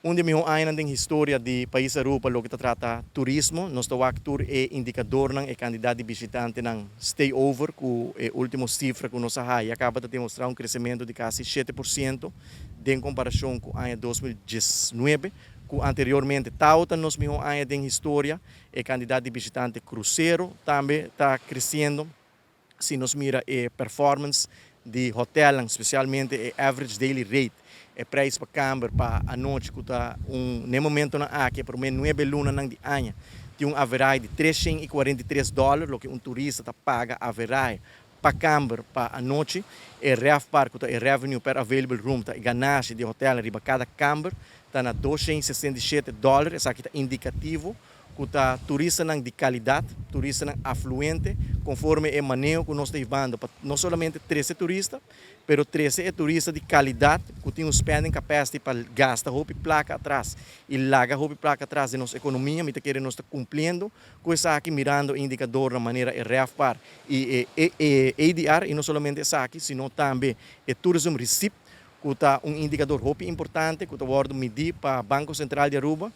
Un di e mihó añanan den historia di pais Aruba pa loke ta trata turismo. Nos ta wak tur e indikadornan, e kantidat di bishitantenan stay over ku e último sifra ku nos a haya kaba ta demostrá un kresementu di kasi 7% den komparashon ku aña 2019, ku anteriormente tabata nos mihó aña den historia. E kantidat di bishitante krusero tambe ta kresiendo. Si nos mira e performance di hotelnan, spesialmente e average daily rate, e prijs pa kamber pa anochi ku ta un n'e momentonan aki, e promé nuebe lunanan di aña, tin un averahe di 343 dòler, loke un turista ta paga averahe pa kamber pa anochi. E RevPAR, ku ta e revenue per available room, ta e ganashi di hotel riba kada kamber, ta na 267 dòler. Esaki ta indikativo ku ta turistanan di kalidat, turistanan afluente, konforme e maneho ku nos ta hibando pa no solamente trese turista, pero trese e turista di kalidat ku tin un spending capacity pa gasta hopi plaka atras i laga hopi plaka atras den nos ekonomia. Mi ta kere nos ta kumpliendo ku esaki mirando indikadornan manera e RevPAR i e ADR, i no solamente esaki, sino tambe e tourism receipt, ku ta un indikador hopi importante ku ta wòrdu midí pa Banko Sentral di Aruba,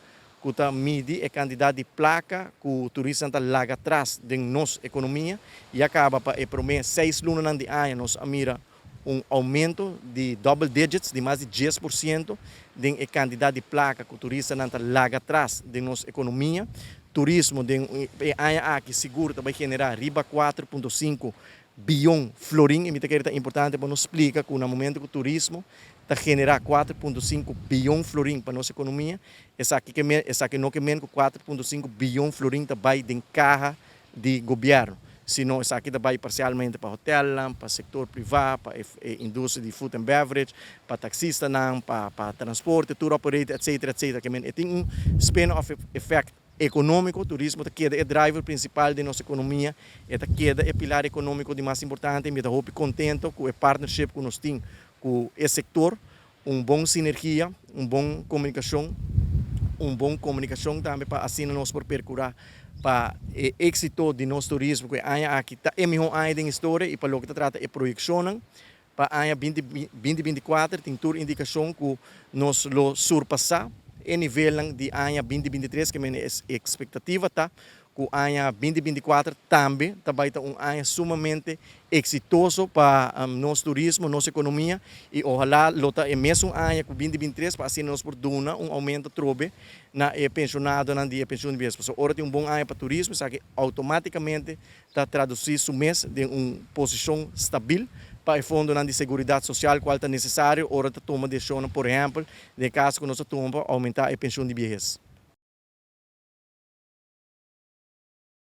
ku ta midi e kantidat di plaka ku turistanan ta laga atras den nos ekonomia. I a kaba pa e promé 6 lunanan di aña nos a mira un oumento di double digits, di mas di 10% den e kantidat di plaka ku turistanan ta laga atras den nos ekonomia. Turismo den e aña aki sigur ta bai generá riba 4.5 bion florin, i mi ta kere ta importante pa nos splika ku na momento ku turismo ta generá 4.5 bion florin pa nos ekonomia, esaki no ke men ku 4.5 bion florin ta bai den kaha di gobièrnu, sino esaki ta bai parsialmente pa hotelnan, pa sektor privá, pa e industria di food and beverage, pa taksistanan, pa transporte, tour operator, etcetera, etcetera. Ke men e tin un spin-off effect ekonómiko. Turismo ta keda e driver prinsipal di nos ekonomia, e ta keda e pilar ekonómiko di mas importante. Mi ta hopi kontentu ku e partnership ku nos tin ku e sektor, un bon sinergia, un bon komunikashon tambe pa asina nos por perkurá pa e éksito di nos turismo, ku e aña aki ta e mihó aña den historia. I pa loke ta trata e proyekshonnan pa aña 2024, tin tur indikashon ku nos lo surpasá e nivelnan di aña 2023, ke men ekspektativa ta ku aña 2024 tambe ta bai ta un aña sumamente eksitoso pa nos turismo, nos ekonomia, i ohalá lo ta e mesun aña ku 2023 pa asina nos por duna un oumento trobe na e penshonadonan di e penshun di biehes. Pasobra ora tin un bon aña pa turismo, esaki outomátikamente ta tradusí su mes den un posishon stabil pa e fondonan di seguridat sosial, kual ta nesesario ora ta tuma desishonnan, por ehèmpel, den kaso ku nos ta tuma pa oumentá e penshun di biehes.